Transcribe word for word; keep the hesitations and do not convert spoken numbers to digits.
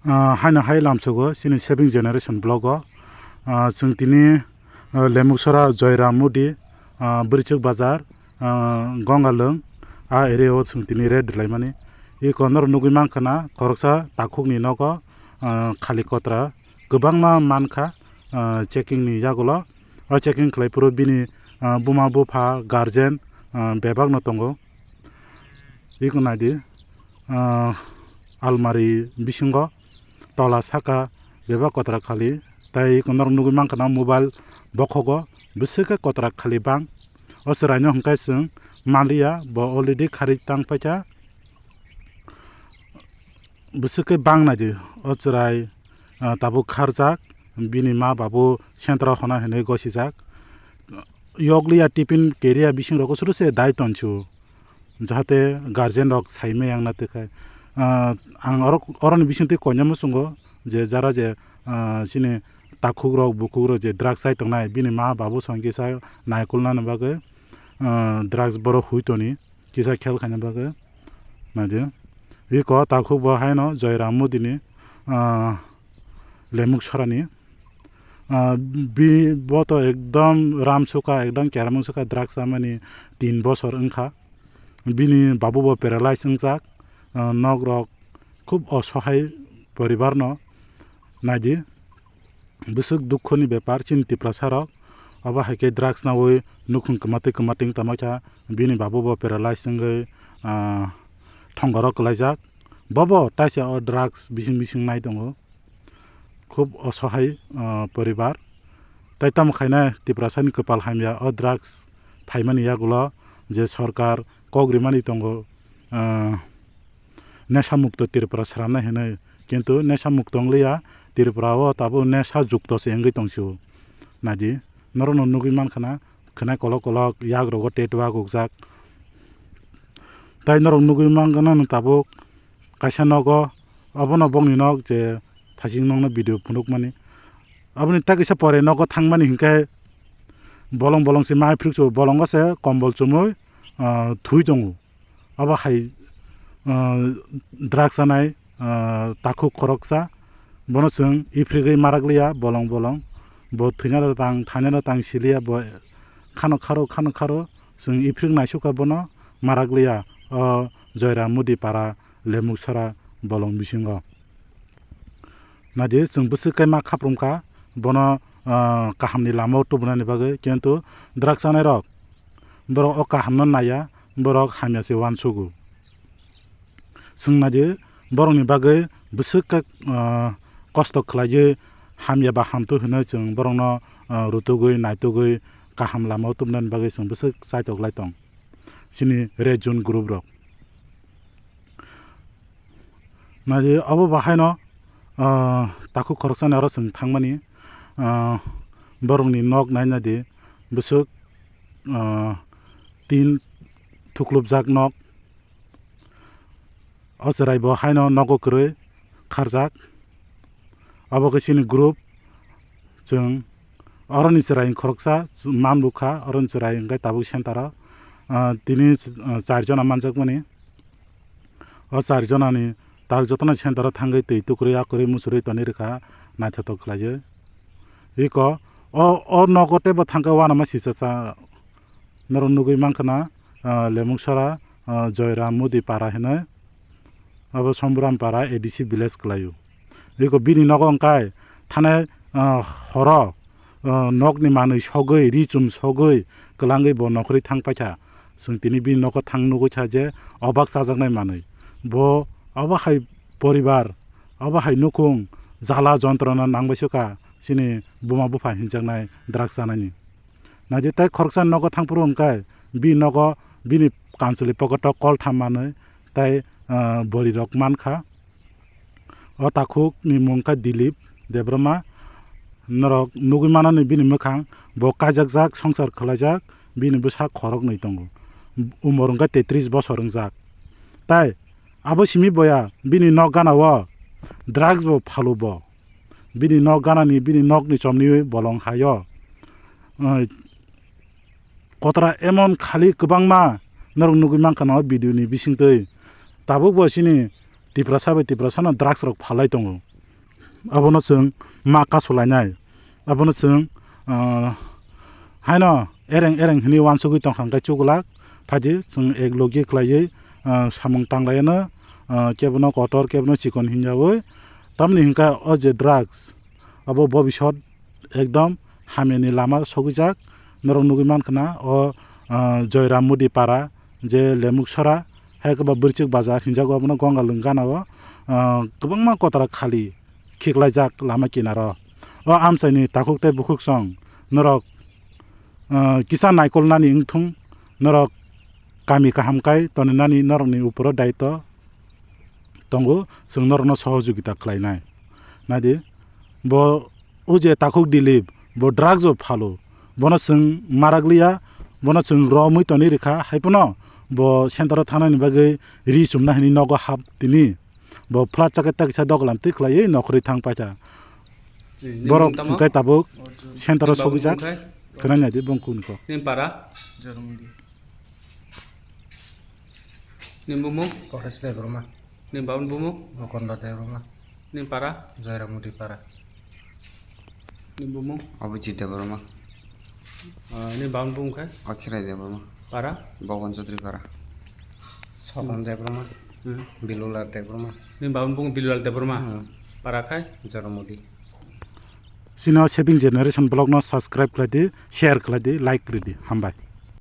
Ah, haino hai lamsogo chini saving generation vlog o. Ah, chwng tini, ah, Lemuksora Joyram Mudi, ah, Bwrwichwk Bazar, ah, Gongalwng, a area o chwng tini raid rwlaimani. Iko norok nugwi mankha na khoroksa takhukni nogo, ah, khali kotra kwbangma mankha, ah, checking ni yagulo. O checking khlai phuru bini, ah, buma bupha, guardian, ah, bebak no tongo. Iko naidi, ah, almari bisingo tola saka bebak kotra khali, tai iko norok nugwi mankha na mobile bokhogo bwswk khe kotra khali bang. O chwraino hwnkhe chwng manliya, bo already kharwi tang paikha. Bwswk khe bang naidi o chwrai, ah, tabuk kharjak, bini ma babu centre o hona hinwi gosijak. Yokliya tiffin keriya bising rogo suru se dai tonsu, jahate guardian rok sai maya wngna twi khai. Ah, ang oro, oroni bisingtwi koinai muchungo je jara je, ah, chini takhuk rok bukhuk rok je drugs chai tongnai, bini ma babu song kisa naikolnani bagwi, ah, drugs borok hui toni. Kisa khel khaina bagwi naidi. Iko takhuk bo haino Joyram Mudini, ah, Lemuk Sorani. Ah, bi-, bo to ekdom ram suka, ekdom keramung suka, drugs chamani tin bosor wngkha. Bini babu bo paralyze wngjak. Ah, nok rok khub osohai poribar no naidi. Bwswk dukho ni bepar chini Tiprasa rok. Obo hai khe drugs nawi nukhung kwmatwi kwmatwi wng tongma kha, bini babu bo paralyze wngwi, ah, thongoro kwlaijak. Bobo taisa o drugs bising bising nai tongo. Khub osohai, ah, poribar. Tai tamo khaina Tiprasa ni kwpal hamya o drugs phaimani yagulo je sorkar kok rimani tongo, ah, Nesha mukto Tripura sramnai hinwi, kintu nesha mukto wngliya, Tripura o tabuk nesha jukto se wngwi tongsio. Naidi, norokno nugwi mankha na, khwnai kolok kolok, yak rogo tetwa gukjak. Tai norok nugwi mankha na, nwng tabuk kaisa nogo, obono bongni nok je thaching nokno video phunukmani. Aboni ta kisa pore nogo thangmani hinkhe bolong bolong se mai phirukso, bolongo se kombol chumui, ah, thui tongo. Abo hai, ah, drugs chanai, ah, takhuk khoroksa, bono chwng iphirigwi marakliya bolong bolong. Bo thwinano tang, thangnano tang siliya, bo khano kharo, khano kharo, chwng iphirigwi naisukha bono marakliya o Joyram Mudi para Lemuksora bolong bisingo. Naidi, chwng bwswk khe ma khaprumkha, bono, ah, kahamni lama o tubunani bagwi, kintu drugs chanairok, borok o kahamno naiya, borok hamya se uansugo. Chwng naidi, borokni bagwi bwswk khe, ah, kosto khlaiwi hamya ba hamtwi hwnwi chwng borokno, ah, rutugwi, naitugwi, kaham lama o tubunani bagwi chwng bwswk chaitok lai tong chini Red Zone group rok. Naidi abo bahaino, ah, takhuk khoroksani aro chwng thangmani, ah, borokni nok nainadi bwswk, ah, tin thuklupjak nok. O chwrai bo haino nogo kwrwi kharjak. Abo khe chini group, chwng oroni chwrai khoroksa man bukha, oroni chwrai hwnkhe tabuk center o, ah, tini, ah, char jona manjakmani. O char jonani tak jotono center o thangwi twi tukrwi akwrwi muchurwi tonwi rwkha, naithotok khlaiwi. Iko o, o nogo teibo thangkhe uanama sichacha norok nugwi mankha na, ah, Lemuksora, ah, Joyram Mudi para hinwi. Abo Somburam para A D C village kwlaio. Iko bini nogo wngkha thanai, ah, horo, ah, nokni manwi sogwi, ri chum sogwi, kwlangwi bo nokhorwi thang paikha. Chwng tini bini nogo thang nugwi kha je obak chajaknai manwi. Bo abo hai poribar, abo hai nukhung jala jontrona nangbai sukha chini buma bupha hinjaknai drugs chanaini. Naidi tai khoroksa nogo thangphuru hwnkhe bini nogo bini kansuli pocket o koltham manwi tai, ah, bwrwi rok mankha. O takhuk ni mung kha Dilip Debbarma. Norok nugwi manani bini mwkhang, bo kaijakjak, songsar khwlaijak, bini bwsa khoroknwi tongo. Umor wngkha tetris bosor wngjak. Tai abo simi boya bini nok gana o drugs bo phalu bo. Bini nok ganani, bini nokni chomni bolong hai o, eh, kotra emon khali kwbangma norok nugwi mankha no video ni bisingtwi. Tabuk bo chini Tiprasa bai Tiprasa no drugs rok phalai tongo. Abono chwng ma kasulainai. Abono chwng, ah, haino ereng ereng hwnwi uansugwi tongkha hwnkhe chuglak phaidi chwng ek logi khlaiwi, ah, samung tanglaiano, ah, kebono kotor kebono chikon hinjawi. Tamni hwnkhe o je drugs abo bobisot ekdom hamyani lama sogwijak. Norok nugwi mankha na o, ah, Joyram Modi para je Lemuksora hai khe ba Bwrwichwk Bazar hinjago abono Gongalung gana o, ah, kwbangma kotora khali khiklaijak lama kinaro. O amchaini takhuk tei bukhuksong norok, ah, kisa naikolnani wngthung, norok kami kaham kai toninani norokni uporo daitw tongo, chwng norokno sohojogita khlainai. Naidi, bo o je takhuk Dilip, bo drugs o phalo, bono chwng marakliya, bono chwng romwi tonwi rikha, haiphano bo center o thangnani bagwi ri chumna hwnwi nogo hap tini. Bo flat chakhe ta kisa dogolam twi khlaiwi nokhorwi thang paikha. Borok hwnkhe tabuk center o sogwijak. Khwnai naidi bongkuni kok. Nini para? Jorongdi. Nini bumung? Koresh Debbarma. Nini babani bumung? Mukunda Debbarma. Nini para? Joyram Modi para. Nini bumung? Abhijit Debbarma. Ah, nini babani bumung khai? Akhirai Debbarma. Para? Bhaban Chaudhary para. Sodam Debbarma. Hmm. Bilulal Debbarma. Nini babani bumung Bilulal Debbarma. Hmm. Para khai? Joyram Modi. Chini o Shaping Generation vlog no subscribe khlai di, share khlai di, like khlai di. Hambai.